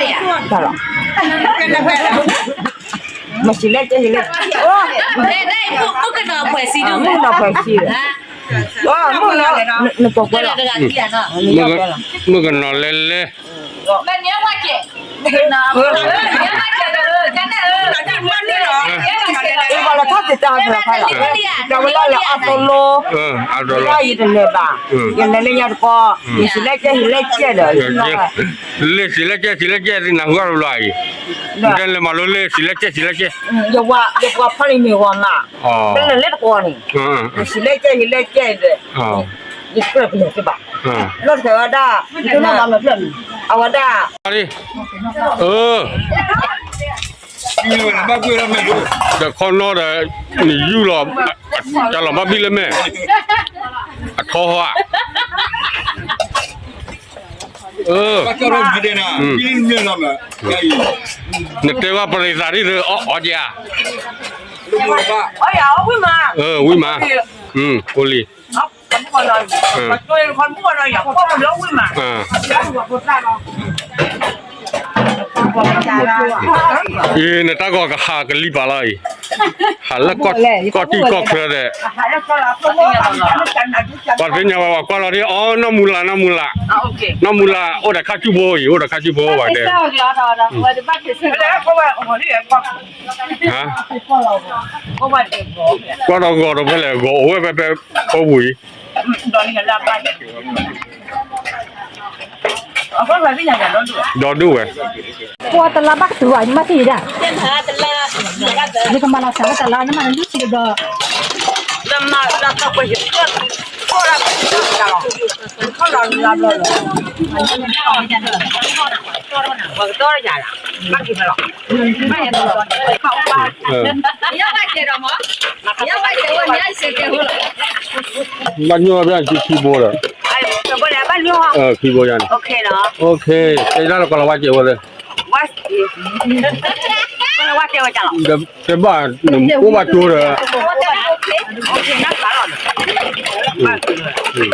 တၢ်လီၤ, မ့ၢ်ဆံးလဲၣ်ကဲဆံးလဲၣ်, မုၣ်ကနီၤဖှဲးဆံး, မုၣ်ကနီၤဖှဲးဆံး, နကွၢ်ကွၢ်လီၤ, မုၣ်ကနီၤလဲၤလဲၤ အ့ၣ် ပှၤလီၤထီၣ်သ့ၣ်တၢ်ဖဲလီၤဖးလီၤ, ဒီးဝဲလီၤလၢအသိလိ, လၢယတလဲၤဘၣ်, ယလဲၤလၢညါတကီ, ယဆံးလဲၣ်ကဲဆံးလဲၣ်ကဲဒီး, လၢဆံးလဲၣ်ကဲဆံးလဲၣ်ကဲသ့ၣ်နၢ်ဟူအါတဘျီအံၤ, ဒ်လဲၤမၤလိလၢဆံးလဲၣ်ကဲဆံးလဲၣ်ကဲ, ယပှၤဖီလံမ့ၢ်ဝၤမး, လၢလၢတကီန့ၣ်, ယဆံးလဲၣ်ကဲဆံးလဲၣ်ကဲဒီး, ယကြၢးပန့ၢ်ကဘၣ်, လီၢ်တခါဝဲဒၣ်, အဝဲဒၣ် ဒီးခီနီဒီး နယူၢ်လီၤ, တၢ်လီၤဘၣ်ဘံၣ်လၢမဲာ်, အထီဟီဧါ, နတဲဘၣ်ပရံသးဒ်ဒီး အီၣ်က့ၤဧါ, ဝံၤမး, အိၣ်လံ, အံၤ နတၢ်ဂီၤကဟးကလံၤပာ်လီၤအံၤ, ဟးလၢကီၢ်ထံကီၢ်ချၢဒီး, ပှၤသ့ၣ်ညါဝဲ ပှၤကွၢ်လီၤဒ်အီၤ နီၢ်မူလး နီၢ်မူလး, နီၢ်မူလး အိၣ်ဒီးခါဆူၣ်ဖိအံၤ အိၣ်ဒီးခါဆူၣ်ဖိဝဲဒဲး, ဟါ, ကွၢ်ဒီးဂီၤဒီးဖဲလဲၣ် ဂီၤအိၣ်ဝဲဖဲဖဲဖိပူၤအံၤ, ဒီဒိၣ်ဝဲ, ပှၤတလါဘၣ်ကတုၤဘၣ် နမ့ၢ်ထံၣ်ဒၣ်, ယကမၤလီၤစၢၤဝဲတလါ နမ့ၢ်နလုၢ်ထံတဘျီ, ပှၤကတီၢ်ယၤလီၤ, ဘၣ်က့ၤဖဲလီၤ, ဘၣ်ညိၣ်ဘၣ်ခံဘိဒီး, ခံဘိယါန့ၣ်, ကဲဒၣ်လီၤကီးလီၤဝါကဲဝဲလၢ, တဲဘၣ်, အိၣ်ဘၣ်ကၠိဒီး,